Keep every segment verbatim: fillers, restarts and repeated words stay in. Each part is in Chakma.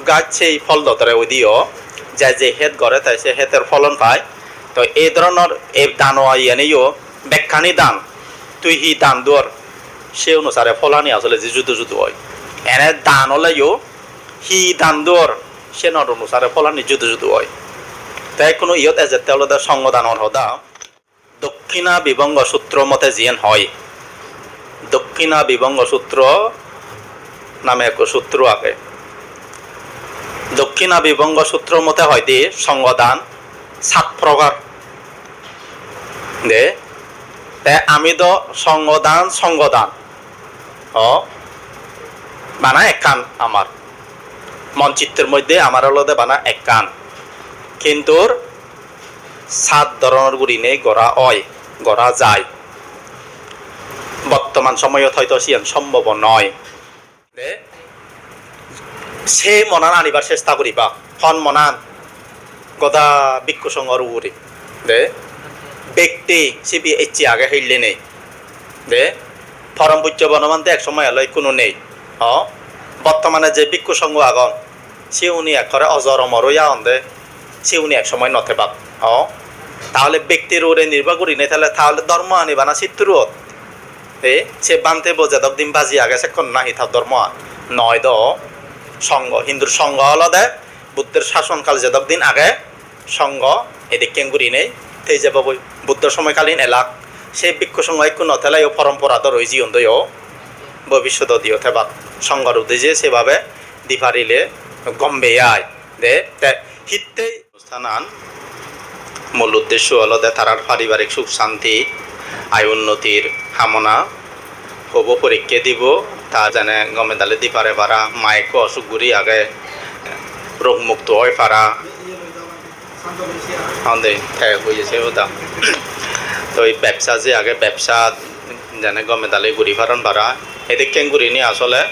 gaj sei phol do tore udi o, je je het gore te se heter pholon pai. To ei dhoronor ei dano iyeneyo bekkani dan, tui hi dan duor, se onusare pholani asole je judo judo oi. Ene dan oleyo hi dan duor, senor onusare pholani judo judo oi. Te ikkunu iyot ejette olode songo danor hoda. Dokkina Bibongo Sutro mote jiyen hoi, Dokkina Bibongo Sutro name ekko sutro age. Dokkina Bibongo Sutro mote hoide songo dan sat prokar. De, te ami do songo dan, songo dan. O, bana ekkan amar. Mon chittor moddhe amar olode bana ekkan. Kintur sat dhoronor gurinei gora oi, gora jai. Bottoman somoyot hoito siyan sombobo noi. De, se monan anibar chesta guriba. Hon monan? Goda bhikkhu songhor ugure. De, bekti sibe ecche age hille nei. De, Porom Pujjo Bonobhante ek somoy elo, ikkunu nei. O, bottomane je bhikkhu songho agon, siuni ekkore ojor omor oi agon de, siuni ek somoy no thebak. O, tahole bektir ugure nirbhor gurinei thele, tahole dhormo ani bana sittur ot. E, se bhante bo jedok din baji age sekkon nahi ta dhormo an? Noi do. Songho, Hindur songho olode Buddhor sason kal jedok din age, songho edekken gurinei thei jebogoi. Buddho somoykalin elak, se bhikkhu songho ekku no theleyo porompora dor oi jiyon doyo, bobissodot yo thebak. Songhor uddije sebabe di parile gom beyai. De, te hittei onusthanan mul uddesho olode tarar paribarik suk santi, ai unnotir hamona, hobo porikke dibo, ta jene gome dale di pare para, ma ekko osuk guri age, rog mukto oi para. Honde, te hoye se hoda. To ei bebsa je age, bebsa jene gome dale guri paron para. Edekken gurinei asole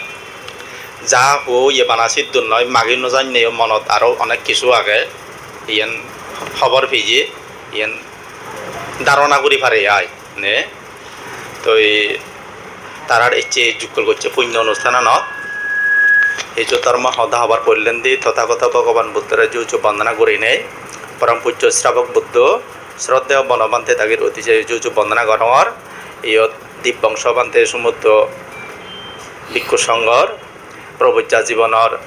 ja ho ye bana siddun noi, magi no jannei, monot aro onek kisu age. Iyen hobor peye, iyen dharona guri pare ai, ne? Toi tarar ecche jukkol gocche punyo onusthananot. Ei je dhormo hoda hobar pollendi Tothagoto Bhogoban Buddhore ju ju bondona gurinei, Porom Pujjo Srabok Buddho, Sroddheyo Bono Bhante dagir uddije ju ju bondona gorongor. Iyot Dibbongsho Bhante sumuddo bhikkhu songhor probojja jibonor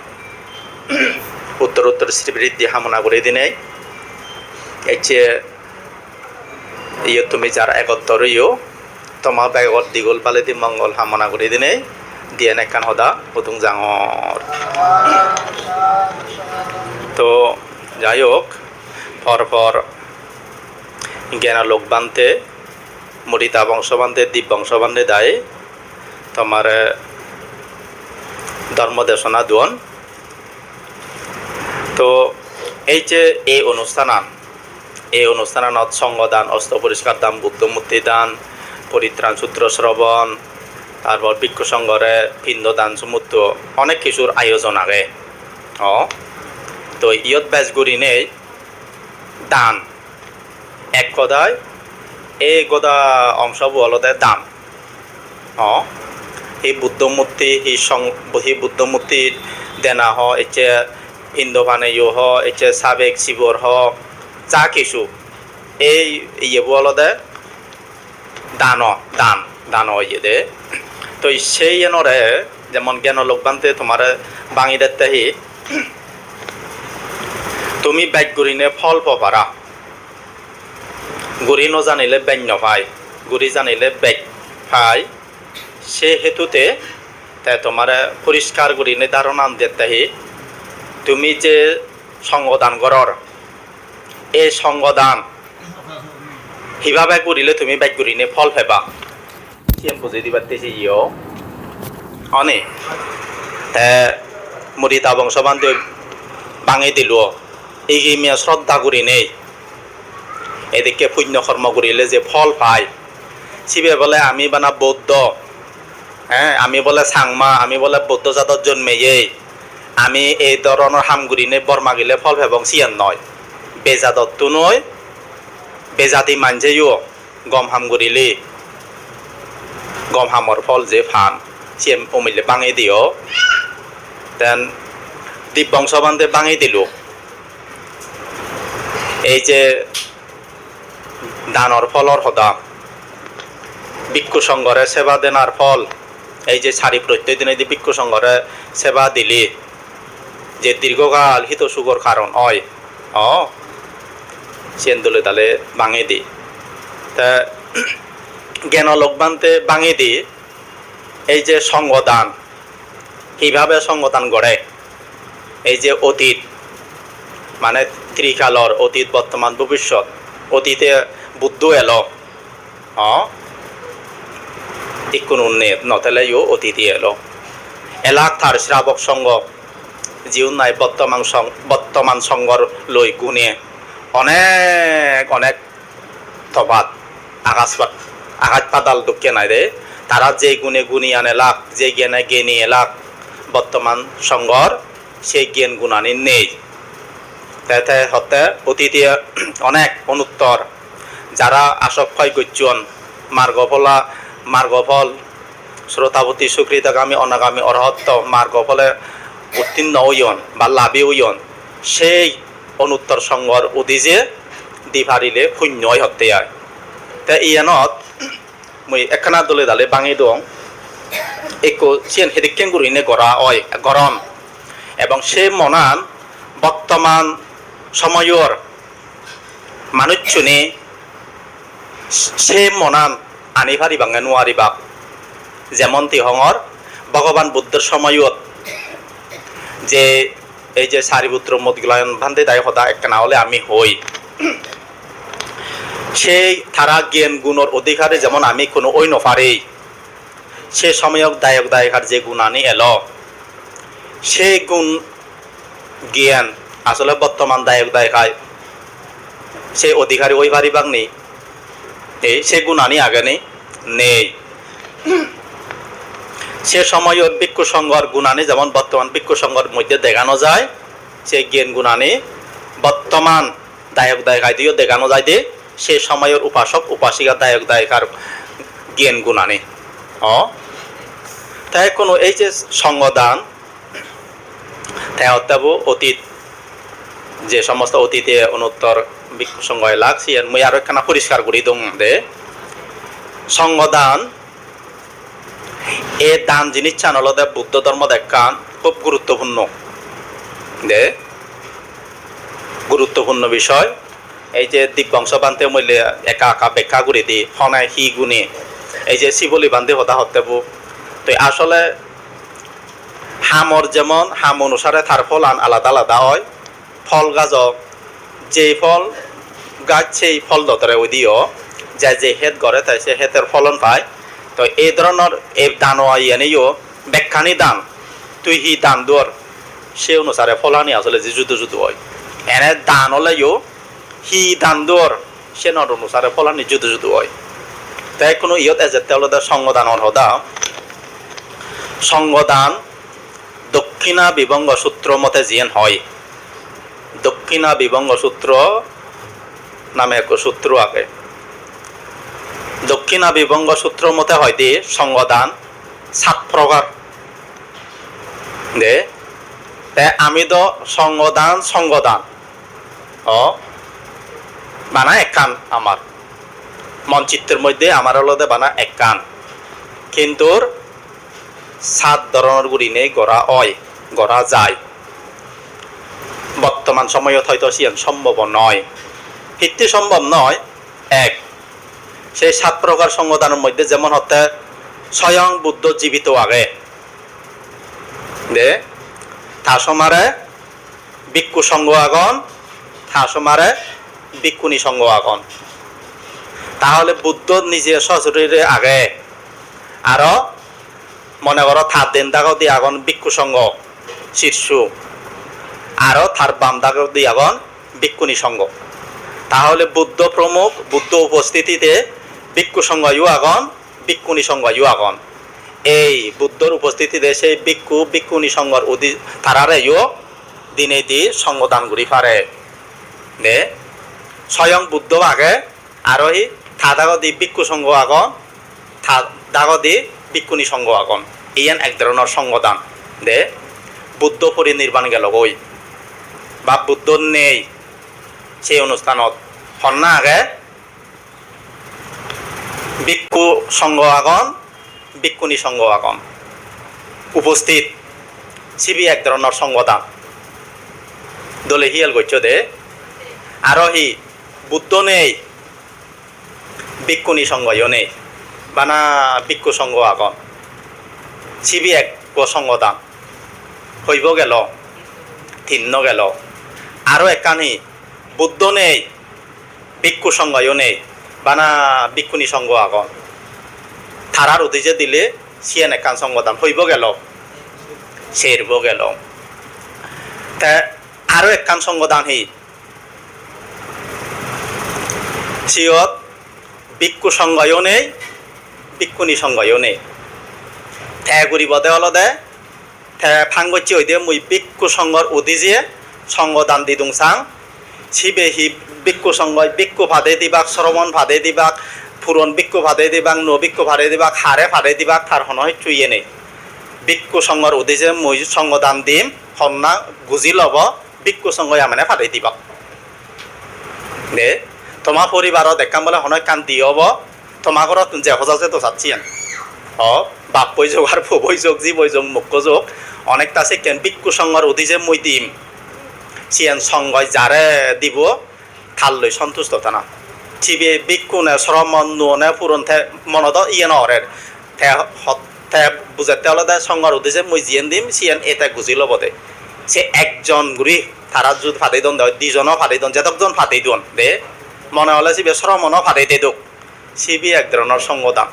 uttor uttor sribriddhi hamona guri dinei, ecche iyot tumi jara egottor oiyo, toma begot digol baledi mongol hamona guri dinei, diyen ekkan hoda hudung jangor. To, jai hok, por por Gyanalok Bhante, Mudita Bongso Bhante, Dibbongsho Bhante dai tomare dhormo desona duon. To ei je ei onusthanan, ei onusthananot songho dan, osto poriskar dan, Buddho murti dan, poritran sutro srobon, tarpor bhikkhu songhore pindo dan sumutto onek kisur ayojon age. O, to iyot bej gurinei dan. Ek hodai, ei goda ongsobo olode dan. O, hi Buddho murti, hi song-, hi Buddho murti dena ho, ecche pindo paneyo ho, ecche sabek sibor ho, ja kisu. Ei iyebo olode dano, dan, dano oyede. To se iyenore jemon Gyanalok Bhante tomare bangi dette hi, tumi bej gurine phol po para. Guri no janile bej no pai, guri janile bej pai. Se hetute te tomare poriskar gurine dharonan dette hi, tumi je songho dan goror, ei songho dan hibabe gurile tumi bej gurine phol peba, siyen bujei dibatte siyo. Oni? Te Mudita Bongso Bhante bangi dilo, igi miya sroddha gurinei, edikke punyo kormo gurile je phol pai, sibe bole ami bana Buddho, eh, ami bole Changma, ami bole Buddho jadot jonmeyei, ami ei dhoronor ham gurinei bor magile phol pebong, siyan noi. Bejadottunoi, bejadi manjeyo gom ham gurile gom hamor phol je pan, siyen umile bangi diyo. Then Dibbongso Bhante bhangi dilo. Ei je danor pholor hoda, bhikkhu songhore seba denar phol, ei je sari prottey dinedi bhikkhu songhore seba dile je dirghokal hito sugor karon oi, o, siyen dole dale bhangi di. Te Gyanalok Bhante bhangi di, ei je songho dan, hibhabe songho dan gore, ei je otit, mane trikalor otit, bortoman, bobissot, otite Buddho elo, o, ikkunu nei, no teleyo otite elo. Elak tar srabok songho, jiun nahi bortoman song-, bortoman songhor loi gune onek onek tofat, agas pa-, agas padal dokke nai de. Tara je gune guniyan elak, je gyane gyani elak, bortoman songhor se gyan gunani nei. Te, te hotte otite onek onuttor, jara asok hoi gocchon, margo phola, margo phol, srotapatti, sukritagami, anagami, orhotto margo phole uttinno oyon ba labhi oyon, sei onuttor songhor udije di parile punyo oi hotte ai. Te iyenot mui ekkana dole dale bhangi dong. Ekko siyen hedekken gurine gora oi, goron. Ebong se monan bortoman somoyor manuchchune se monan ani paribak ne nuaribak. Jemon ti hongor, Bhogoban Buddhor somoyot je ei je Sariputro Modgalayon Bhante dai hoda ekkana ole ami hoi. Sei tara gyan gunor odhikari jemon ami hono oi no pari, se somoyot dayok dayikar je gunani elo, se gun gyan asole bortoman dayok dayikai se odhikari oi paribak ni? Ei se gunani age ni? Nei. Se somoyot bhikkhu songhor gunani jemon bortoman bhikkhu songhor moddhe dega no jai, se gyan gunani bortoman dayok dayikaidiyo dega no jai de, se somoyor upasok upasika, dayok dayikar gyan gunani. O, te hono ei je songho dan, te hotte bo otit, je somosto otite onuttor bhikkhu songho elak, siyen mui aro ekkana poriskar guri dong de. Songho dan, ei dan jinissan olode Buddho dhormot ekkan hub guruttopurno de, guruttopurno bisoy. Ei je Dibbongso Bhante moile ekka ekka bekkha guri di, hone hi gune, ei je Siboli Bhante hoda hotte bo. To asole hamor jemon ham onusare tar pholan alada alada oi. Phol gajo, je phol gaj sei phol dotore udi o, je je het gore te se heter pholon pai. To ei dhoronor ei dano iyeniyo bekkani dan, tui hi dan duor, se onusare pholani asole je judo judo oi. Ene dan oleyo hi dan duor, senor onusare pholani judo judo oi. Te hono iyot ejette olode songho danor hoda. Songho dan Dokkhina Vibhanga Sutro mote jiyen hoi, Dokkhina Vibhanga Sutro name ekko sutro age. Dokkhina Vibhanga Sutro mote hoide songho dan sat prokar. De, te ami do songho dan, songho dan o bana ekkan amar. Mon chittor moddhe amar olode bana ekkan. Kintur sat dhoronor gurinei gora oi, gora jai. Bottoman somoyot hoito siyan sombobo noi. Hitte sombob noi? Ek, sei sat prokar songho danor moddhe jemon hotte soyong Buddho jibito age. De, ta somare bhikkhu songho agon, ta somare bhikkhuni songho agon. Tahole Buddho nije sosorire age, aro mone goro tar den dagodi agon bhikkhu songho, sissu, aro tar bam dagodi agon bhikkhuni songho. Tahole Buddho promukh, Buddho upostitite bhikkhu songhoyo agon, bhikkhuni songhoyo agon. Ei Buddhor upostitide sei bhikkhu, bhikkhuni songhor udi-, tarareyo dinedi songho dan guri pare. De, soyong Buddho age, aro hi ta dagodi bhikkhu songho agon, ta dagodi bhikkhuni songho agon. Iyan ek dhoronor songho dan. De, Buddho porinirban gelogoi ba Buddho nei, sei onusthanot honna age? Bhikkhu songho agon, bhikkhuni songho agon uposthit. Sibe ek dhoronor songho dan. Dole hiyal goccho de. Aro hi, Buddho nei, bhikkhuni songhoyo nei, bana bhikkhu songho agon. Sibe ekko songho dan. Hoibo gelo, tinno gelo. Aro ekkan hi, Buddho nei, bhikkhu songhoyo nei, bana bhikkhuni songho agon. Tarar udije dile siyen ekkan songho dan. Hoibo gelo, serbo gelo. Te aro ekkan songho dan hi, siyot bhikkhu songhoyo nei, bhikkhuni songhoyo nei. Te guribode olode, te phang gocche hoide mui bhikkhu songhor udije songho dan didung sang. Sibe hi bhikkhu songhoi bhikkhu padei dibak, sromon padei dibak, puron bhikkhu padei dibak, nuo bhikkhu padei dibak, hare padei dibak, tar hono hissu iye nei. Bhikkhu songhor udije mui songho dan dim, honna guji lobo, bhikkhu songhoi amene padei dibak. De, toma poribarot ekkan bole hono ekkan di obo, toma gorottun je hoja jedo sat siyen. O, bappoi jok ar poboi jok, jiboi jok, mokko jok, onekta sekken bhikkhu songhor udije mui dim. Siyen songhoi jare dibo, talloi sontusto tana. Sibe bhikkhune, sromon, nuone, puron te monodo iye no orer. Te hot-, te bujette olode songhor udije mui jiyen dim, siyen ete guji lobode. Se ekjon guri tara jud padei don de, dijono padei don, jedokjon padei don de, mone ole sibe sromono padei dedok. Sibe ek dhoronor songho dan.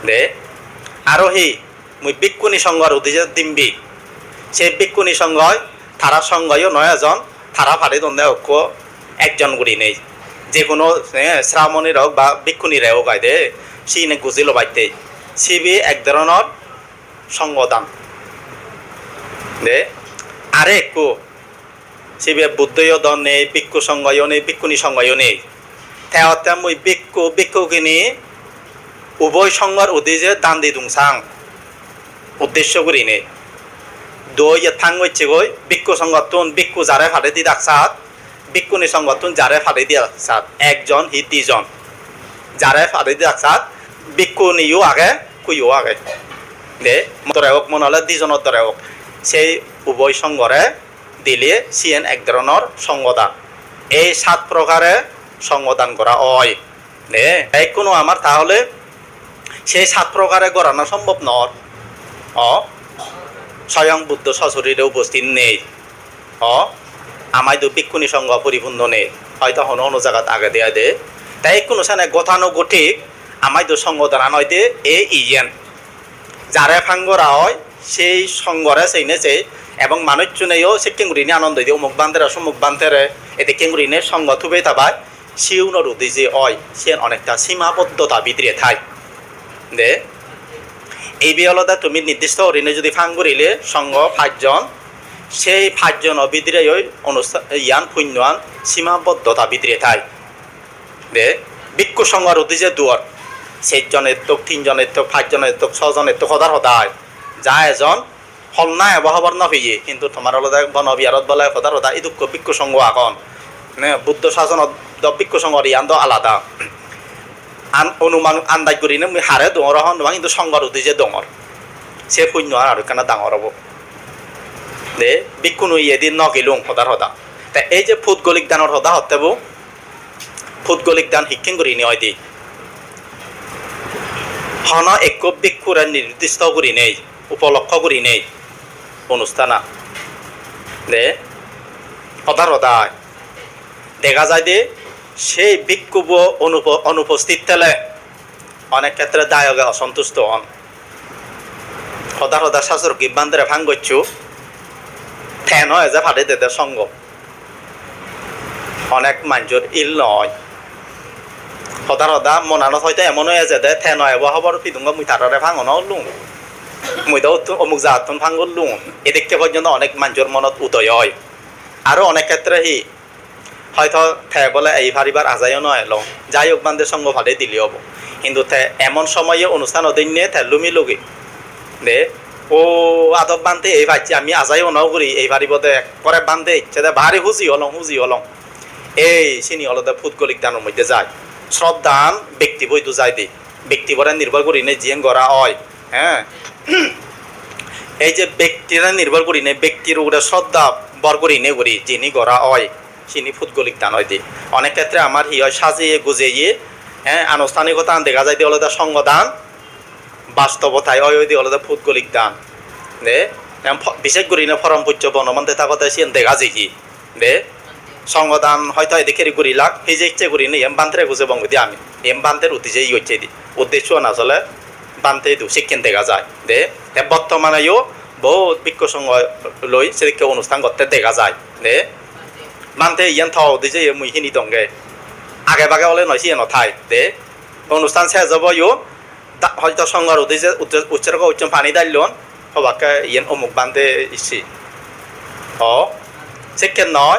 De, aro hi, mui bhikkhuni songhor udije dimbi. Se bhikkhuni songhoi, tara songhoyo noi ejon, tara padei don de okko ekjon gurinei. Je hono, eh, sramonire ok ba bhikkhuninire ok ai de, siyene guji lobatte. Sibe ek dhoronor songho dan. De, are ekku, sibe Buddhoyo do nei, bhikkhu songhoyo nei, bhikkhuni songhoyo nei. Te otte mui bhikkhu, bhikkhugini uboi songhor udije dan didung sang. Uddesho gurinei. Doi iyot phang gocchegoi, bhikkhu songhottun bhikkhu jare padei didak sat, bhikkhuni songhottun jare padei didak sat, ekjon hi dijon. Jare padei didak sat, bhikkhuniyo age, bhikkhuyo age. De, mottore ok, mone ole dijonor dore ok. Sei uboi songhore dile siyen ek dhoronor songho dan. Ei sat prokare songho dan gora oi. De, ekkuno amar tahole sei sat prokare gorana sombhob nor. O, soyong Buddho sosorire uposthit nei. O, amaidu bhikkhuni songho poripunno nei. Hoito hono hono jagat agede aide. Te ekkuno sene gotanogotik amaidu songho danan oide ei iyen. Jare phang gora oi, sei songhore seine sei, ebong manucchuneyo sekken gurinei anando oide, omuk bhantere, somuk bhantere, edekken gurinei songho tubei tabai, siunor udije oi, siyen onekta simaboddhota bidire thai. De, ibe olode tumi nirdisto gurinei judi phang gurile songho pajjon, sei pajjono bidireyoi onustha-, iyan punnoan simaboddhota bidire thai. De, bhikkhu songhor udije duor. Sejjon ettok, tinjon ettok, pajjon ettok, sojon ettok hodar hoda oi. Ja ejon, honna ebo hobor no peye, hintu tomar olode bono biharot bole hodar hoda idukko bhikkhu songho agon. Ne, Buddho sasonot do bhikkhu songhor iyan do alada. An-, onuman andaj gurinei mui hare dongor hobor no pang, hintu songhor udije dongor. Se punnoan aro ekkana dangor obo. De, bhikkhunu iyedi no gelung hodar hoda. Te ei je pudgolik danor hoda hotte bo, pudgolik dan hikken gurinei oide? Hono ekko bhikkhure nirdisto gurinei, upolokko gurinei onusthana. De, hodar hoda oi. Dega jai de, sei bhikkhubo onupo-, onuposthit thele onek khetre dayoge osontusto on. Hodar hoda sasor gibban dere phang goccho, te no eje padei dede songho. Onek manjor il noi. Hodar hoda monanot hoito emon oi ejede, te no ebo hobor pidungo mui tarare phango no ollung. Mui do uttun omuk jagattun phang gollung. Edekke porjonto onek manjor monot udoy oi. Aro onek khetre hi, hoito te bole ei paribar ajayo no elo. Jai hok bhante songho padei dile obo. Hintu te emon somoye onusthan odinne te lumi lugi. De, O adot bhante ei pacche, ami ajai ono guri ei paribo de, ekkore bhante icche de bari huji olong, huji olong. Ei sini olode putgolik danor moddhe jai. Sroddhan bektibo idu jai de. Bektibore nirbhor gurinei jiyen gora oi, he? Ei je bektire nirbhor gurinei, bektir ugure sroddha bor gurinei guri jini gora oi, sini putgolik dan oi de. Onek khetre amar hi oi, sajeye gujeye, he, anusthanikotan dega jai de olode songho dan, bastobotai oi oi de olode putgolik dan. De, em, pho-, bishesh gurinei porom pujjo Bonobhante thagotte siyen dega jeye. De, songho dan hoito edokke guri gurilak, hijekche gurinei iyen bhantere gujebong goi de ami. Iyen bhanter uddije iye hocche de. Uddessoan asole bhante idu sekken dega jai. De, te bottomaneyo bohut bhikkhu songho loi sedokke onusthan gotte dega jai. De, bhante iyen to uddije mui hini donge. Age bage ole noi siyen o thai. De, onusthan sej obo yo, da-, hoito songhor uddije, udde-, ussorogo ucchon pani dallon, hobakke iyen omuk bhante icche. O, sekken noi,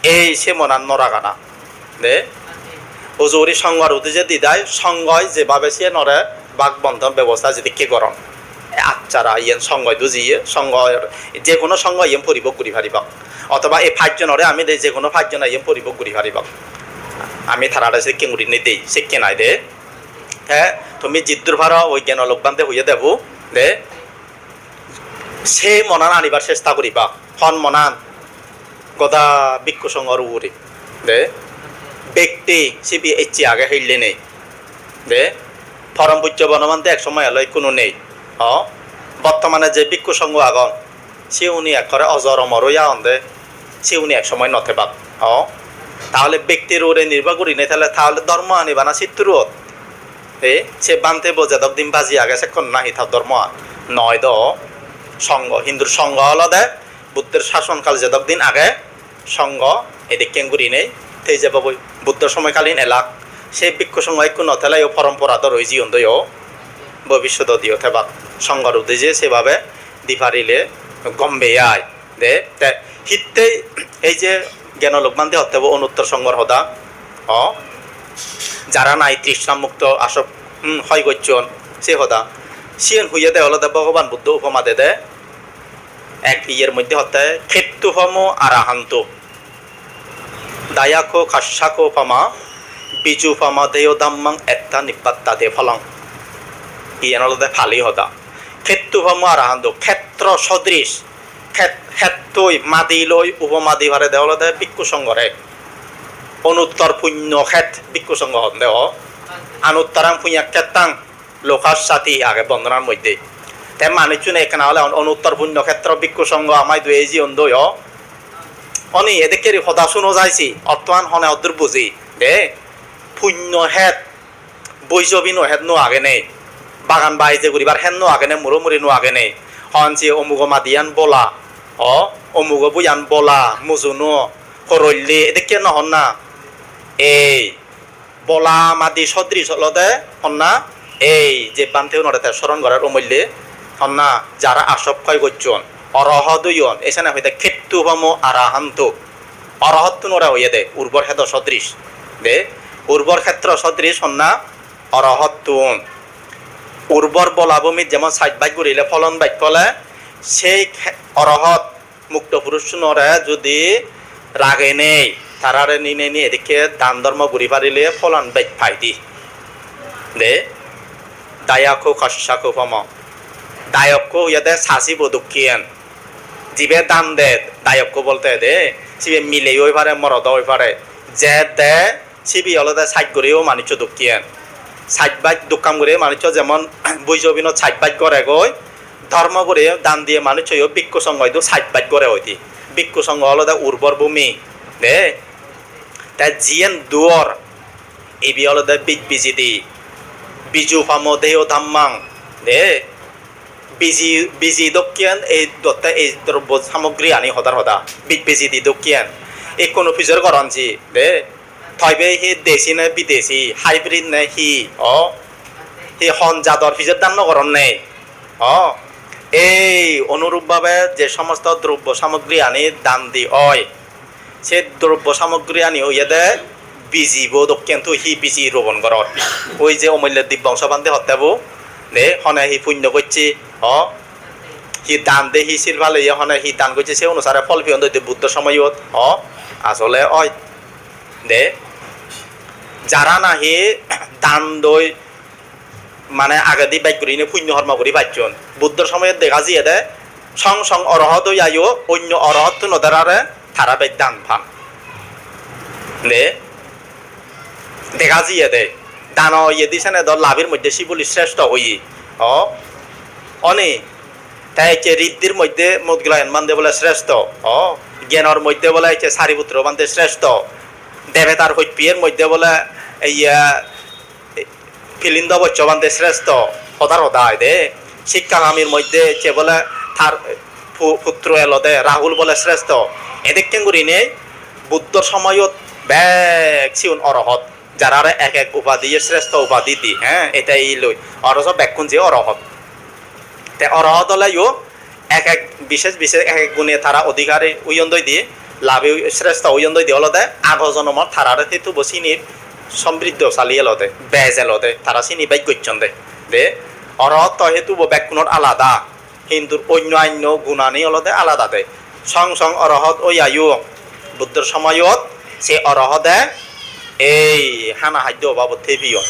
ei se monan no ragana. De? Uju guri songhor uddije didai, songhoi jebhabe siyenore bhag bonton bebosta jedikke goron. E achara iyen songhoi dujiye, songhoi, je hono songhoi iyen poribhog guri paribak. Othoba ei pajjonore ami de je hono pajjone iyen poribhog guri paribak. Ami tarare sekken gurinei dei, sekken ai de. Te tumi jiddur paro oi Gyanalok bhante hoye debo, de, se monan anibar chesta guriba. Hon monan? Goda bhikkhu songhor ugure. De, bekti sibe ecche age hille nei. De, porom pujjo Bonobhante ek somoy elo ikkunu nei. O, bottomane je bhikkhu songho agon, siuni ekkore ojor omor oi agon de, siuni ek somoy no thebak. O, tahole bektir ugure nirbhor gurinei thele tahole dhormo ani bana sitturot. E, se bhante bo jedok din baji age sekkon nahi ta dhormo an? Noi do. Songho, Hindur songho olode Buddhor sason kal jedok din age, songho edekken gurinei thei jebogoi. Buddho somoykalin elak. Se bhikkhu songho ekku no theleyo porompora do roi jiyon do yo. Bobissodot yo thebak. Songhor uddije sebabe di parile gom beye ai. De, te hittei ei je Gyanalok bhante hotte bo onuttor songhor hoda, o, jara nahi trishna mukto asok, hmm, hoi gocchon, se hoda. Siyen hoyede olode Bhogoban Buddho upoma dede, ek iyer moddhe hotte, "Khettupamo arahanto, dayako kassako pama, bijupama deyo dhammang etta nibbattade phalang." Iyen olode Pali hoda. Khettupamo arahanto, khetro sodrish, khet-, hettoi, madi loi upoma di parede olode bhikkhu songhore. Onuttor punyo khet bhikkhu songho honde o. Anuttarang punyakhettang, lokassati age bondonar moddhe. Te manuchchune ekkena ole hon, onuttor punyo khetro bhikkhu songho ama idu ei jiyon doi o. Oni edekkeri hoda suno jaisi, orthoan hone hoddur buji, de? Punyo het, boijo bino het no age nei. Bagan baije guribar het no age nei, muro muri no age nei. Hon je omugo madiyan bola, o, omugo buyan bola, mujuno, horolle, edekke no honna? Ei, bola madi sodris olode honna? Ei, je bhante unore te soron gorer omolle, honna? Jara asok hoi gocchon, orohot oyon, esene hoide khettupamo arahanto. Orohottunore hoyede, urbor hedo sodris. De, urbor khetro sodris honna? Orohottun. Urbor bola bhumit jemon saj baj gurile pholon baj phole, sei khe-, orohot mukto purushunore judi rage nei, tarare ninei ni edekke dan dhormo guri parile pholon bej paide. De, dayako kassako pama. Dayokko hoyede sasibo dokken. Jibe dan de, dayokko bolte de, sibe miley oi pare, morot oi pare. Je de, sibe olode saj guriyo manuccho dokken. Saj baj duk kam guriye manuccho jemon buijo binot saj baj goregoi, dhormo guriye dan diye manucchoyo bhikkhu songho idu saj baj gore hoide. Bhikkhu songho olode urbor bhumi, de. Te jiyen duor, ibe olode bij bijidi, bijupamo deyo dhammang, de. Biji, biji dokken ei dotte ei drobbo samogri ani hodar hoda. Bij bijidi dokken. Ikkunu pijor goron ji, de. Toibe hi desi ne bidesi, hybrid ne hi, o? Hi hon jador pijor dan no goron nei, o? Ei onurup bhabe je somosto drobbo samogri ani dan di oi, se drobbo samogri ani oyede bijibo dokken, tui hi biji ropon goror? Oi je omolle Dibbongso bhante hotte bo, de, hone hi punyo gocche, o? hi dan de, hi sil pale, ye hone hi dan gocche, se onusare phol peyon doi de Buddho somoyot. O, asole oi de. Jara nahi dan doi mane agedi bej gurinei punyo hormo guri pacchon. Buddhor somoyot dega jiyede song song orohot oi ayo onyo orohottuno darare tara bej dan pan. De, dega jiyede dano iyedi sene do labir moddhe sibuli sreshto oye. O, oni, te ecche riddhir moddhe Modgulayon bhante bole sreshto. O, gyanor moddhe bole ecche Sariputro bhante sreshto. Debetar hojpiyer moddhe bole, iya, Pilindo Bosso bhante sreshto, hodar hoda aai de. Sikkakamir moddhe ecche bole tar pu-, putro elode Rahul bole sreshto. Edekken gurinei Buddhor somoyot bek sigun orohot, jarare ek ek upadi, ye sreshto upadi di, he, eta ei loi. Oroso bekkun je orohot. Te orohot oleyo ek ek bishesh bishesh ek ek gune tara odhikari oyon doi di, labi sreshto oyon doi di olode ago jonomot tarare te tubo sinir somriddhosali elode, bej elode, tara sini bej gocchon de. De, orohotto he tubo bekkunor alada, hintu onyo anyo gunani olode alada de. Song song orohot oi ayo Buddhor somoyot, se orohode ei hana haddo obabot thei peyon.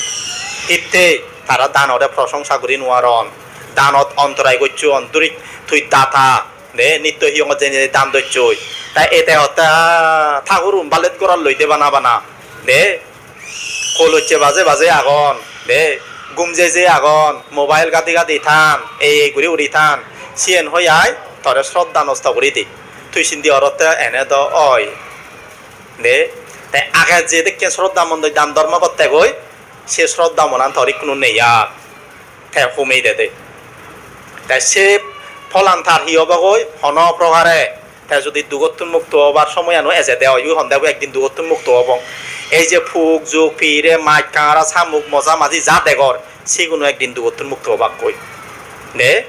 Hittey tara danore prosongsa guri nuaron, danot ontorai gocchon, duri tui data, de, nitto hiyongot jeinei dan dossoi. Ta ete hotte, "Ah, thagurum balet goral loi de bana bana." De, kolosse baje baje agon, de, gum jei jei agon, mobile gadi gadi than, ei ei guri guri than. Siyen hoi ai, tore sroddha nosto guri di. Tui sindi orotte ene do oi. De, te age je dekken sroddha mon doi dan dhormo gottegoi, se sroddha monan tor ikkunu nei ar. Te humei dede. Te se pholan tar hi obogoi? Hono prokare te judi dugottun mukto obar somoyano ejede oi, ui honde bo ekdin dugottun mukto obong. Ei je puk, juk, pire, maj, kangara, samuk, moja, maji ja degor, siguno ekdin dugottun mukto obakkoi. De?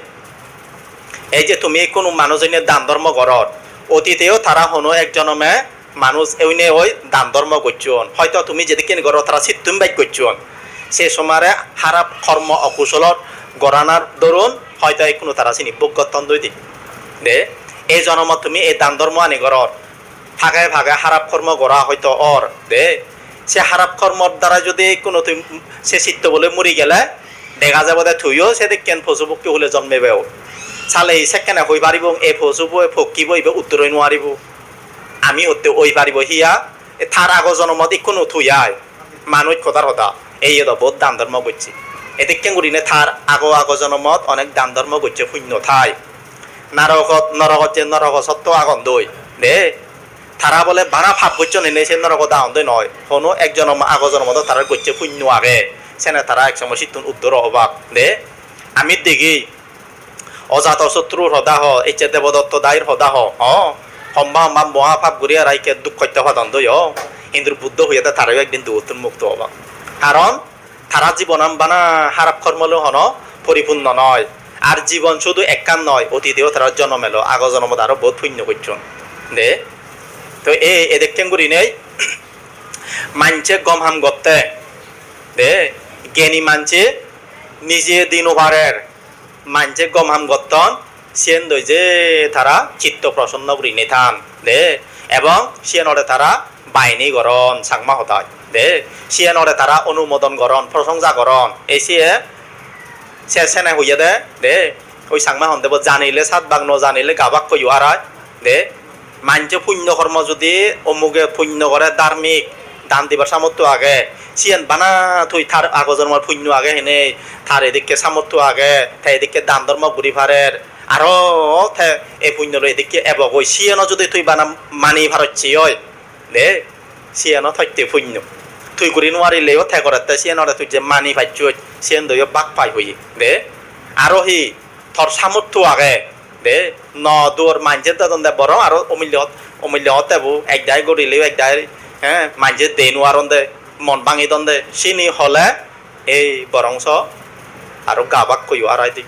Ei je tumi ikkunu manuj oinei dan dhormo goror, otiteo tara hono ek jonome manuj oinei oi dan dhormo gocchon. Hoito tumi jedekken goro tara sittun bej gocchon. Se somare harap kormo okusolor goranar dorun hoito ikkunu tara sini bhog gotton doi di. De, ei jonomot tumi ei dan dhormo ani goror. Phage phage harap kormo gora hoito or. De, se harap kormor dara judi ikkunu tumi se sitto bole muri gele, dega jabo de tuiyo sedekken posu pokki hule jonmebe o. Sale sekkene hoi paribong, ei posubo, ei pokkibo ibe uttor oi nuaribo. Ami hotte oi paribo hiya? E tar ago jonomot ikkunu tui ai. Manuj hodar hoda. Ei edo bohut dan dhormo gocche. Edekken gurine tar ago ago jonomot onek dan dhormo gocche punyo thai. Narogot, norogot je norogo sotto agon doi. De, tara bole bana pap gocchon hine se norogot agon doi noi. Hono ek jonom ago jonomot tarar gocche punyo age. Sene tara ek somoy sittun uddor obak. De, ami degi Ojato Sotrur hoda ho, ecche Debodotto dair hoda ho, ho. Homba homba moha pap guri ara ikke duk hotte padon doi ho. Hintu Buddho hoyede tarayo ekdin dugottun mukto obak. Karon tara jibonan bana harap kormo loi hono poripunno noi. Ar jibon sudu ekkan noi, otiteo tara jonom elo, ago jonomot aro bohut punyo gocchon. De. To ei edekken gurinei manje gom ham gotte. De. Geni manje nije di no parer. Manje gom ham gotton, siyen doi je tara chitto prosonno gurinei than, de, ebong siyenore tara baini goron Changma hodai, de, siyenore tara onumodon goron, prosongsa goron. Ei siye, se sene hoyede, de, oi Changma honde bo janile sat bak, no janile ga bak hoyo arai, de. Manje punyo kormo judi omuge punyo gore, dharmik dan dibar samortho age, siyen bana tui tar ago jormor punyo age hene, tar edikke samortho age, te edikke dan dhormo guri parer, aro te ei punyo loi edikke ebogoi, siyeno judi tui bana mani parocche oi, de, siyeno totte punyo. Tui guri nuarileyo te gorette siyenore tui je mani pacchoj, siyen doyo bak pai hoye, de. Aro hi tor samortho age, de, no duor manje dedonde borong aro omilye ot-, omilye otte bo ekdagi gurileyo ekdagi, he, manje de nuaronde, mon bangi donde, sini hole ei borongso aro ga bakkoyo arai de.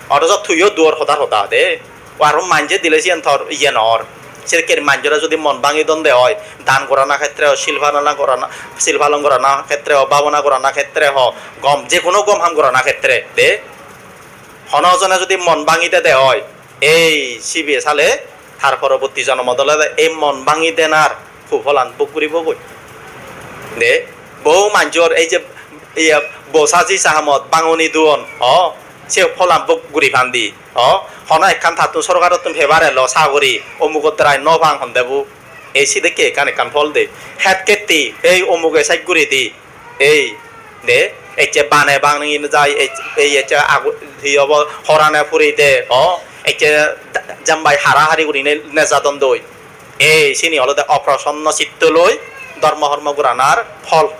Othoso tuiyo duor hodar hoda de. O aro manje dile siyen tor iye nor. Sedokke manjore judi mon bangi donde oi, dan gorana khetre o, sil palana gorana, sil palon gorana khetre o, bhabona gorana khetre ho, gom, je hono gom ham gorana khetre de. Hono jone judi mon bangi dede oi, Ei sibe sale tar poroborti jonomot olode ei mon bangi denar kupolan bhog guribogoi. De, bohu manjor ei je, iya, bosa ji sahamot bangoni duon, o, se pholan bhog guri pandi, o, hono ekkan tattun sorkarottun paper elo sagori, omugot darai no pang honde bu. Ei sidikke ekkan ekkan phol de. Het ketti, ei omuge sej guri di. Ei, de, ecche bane bangin jai, ei, ei ecche agu-, hi obo, horane puri de, o, ecche da-, jambai harahari gurine nejadon doi. Ei, sini olode oprosonno chitto loi dhormo hormo guranar phol.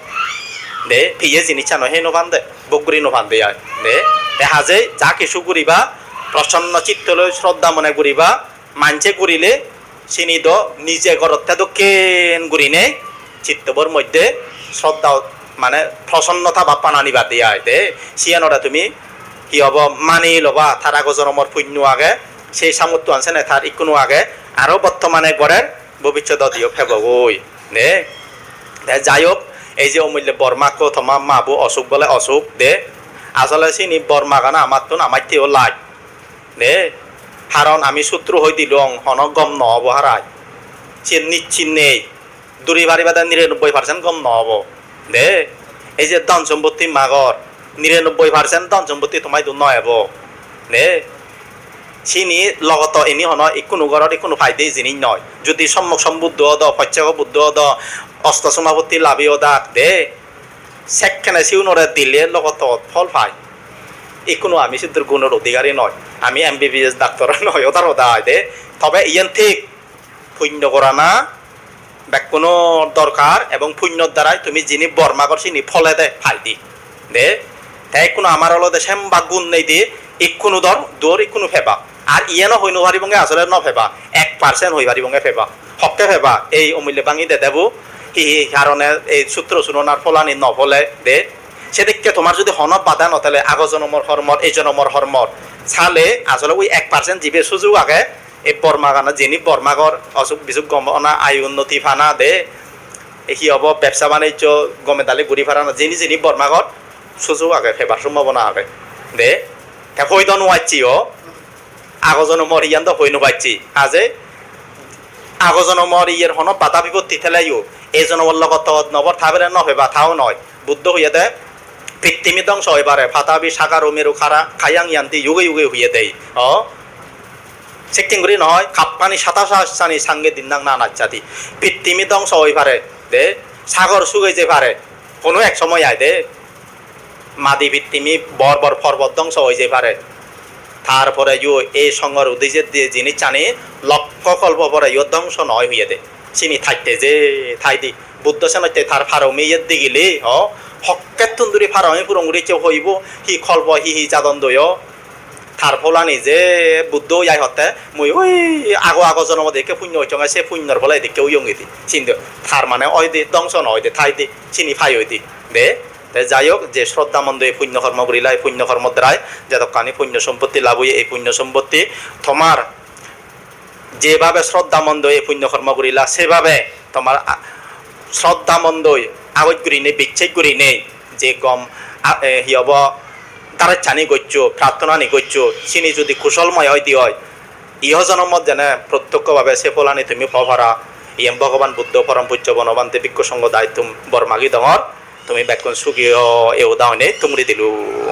De, piye jinisano hei no pande, bhog guri no pande ai. De, te hajei ja kisu guriba, prosonno chitto loi sroddha mone guriba, manje gurile sini do nije gorotte dokken gurinei chittobor moddhe sroddha, mane prosonnota bhappan anibatte ai de. Siyanore tumi hi hobo mani loba, tar ago jonomor punyo age, sei samuttuan sene tar ikkunu age, aro bottomane gorer, bobissodot yo pebogoi de. De jai hok, ei je omullo bor makko toma mabu osuk bole osuk de, asole sini bor magana amattun amatteo laj. De, haron ami sutro hoi dilung, hono gom no obo harai. Siyen nischit nei. Duri paribade nirenobboi percent gom no obo. De, ei je dhon sompotti magor, nirenobboi percent dhon sompotti toma idu no ebo. De, sini logoto ini hono ikkunu gorot ikkunu paide jinis noi. Judi sommok sombuddho odo, pocchego buddho odo, osto somapotti labi odak, de, sekkene siunore dile logotot phol pai. Ikkunu ami siddur gunor odhikari noi. Ami M B B S doctor noi, odar oda ai de. Tobe iyen thik, punyo gorana bekkuno dorkar, ebong punyor darai tumi jini bor magor sini phole de pai di. De, te ikkunu amar olode sembak gun nei de, ikkunu dor, duor ikkunu peba. Ar iyeno hoi no paribonge asole no peba, ek percent hoi paribonge peba. Hokke peba, ei omullo bangi dede bu, hi hi harone ei sutro sunonar pholani no phole de. Sedekke tomar judi hono bada no thele, ago jonomor hormor, ei jonomor hormor, sale asole ui ek percent jibe sujug age, ei bor magana jeni bor magor osuk bisuk gom ona, ayu unnoti pana de, ei hi obo, bebsa banijjo gome dale guri parana, jeni jeni bor magor sujug age, pebar sombhabona age de. Te hoi do no pacchi o, ago jonomor iyan do hoi no pacchi. Aje ago jonomor iyer hono bada bipotti theleyo, ei jonomor logotot no bor, ta bele no peba, tao noi. Buddho hoyede, pittimi dongso oi pare, patabi sagaru meru kara, kayang yanti yuge yuge hoyede. O, sekken guri noi, kappani sata sasani sange dinnang nanachchati. Pittimi dongso oi pare, de, sagor sugei jei pare, hono ek somoy ai de, madi pittimi bor bor porbot dongso oi jei pare. Tar pore yo ei songor udije de jinissani lokko kolpo pore yo dongso noi hoyede. Sini thatte je thai di. Buddho senotte tar paromiyet digile, o, hokkettun duri paromi puron guri ecche hoibo, hi kolpo hi hi jadon doi o. Tar pholani je Buddho oi ai hotte, mui oi ago ago jonomot ekke punyo gocchonge, se punyor phole edikke oyonge di. Sindi tar mane oi de, dongso noi de, thai de, sini pai oi de. De, te jai hok, je sroddha mon doi punyo kormo gurile, ei punyo kormor darai jedokkani punyo sompotti lab oye, ei punyo sompotti tomar jebabe sroddha mon doi ei punyo kormo gurila, sebabe tomar a-, sroddha mon doi agoj gurinei, bicchej gurinei je gom a-, e, hi hobo, darechchani goccho, prarthonani goccho, sini judi kusolmoy oide oi, iho jonomot jene protyokko bhabe se pholani tumi po para, iyen Bhogoban Buddho, Porom Pujjo Bonobhante, Bhikkhu Songho daittum bor magi dongor, tumi bekkun sugi o, e uda oinei tumuri dilung.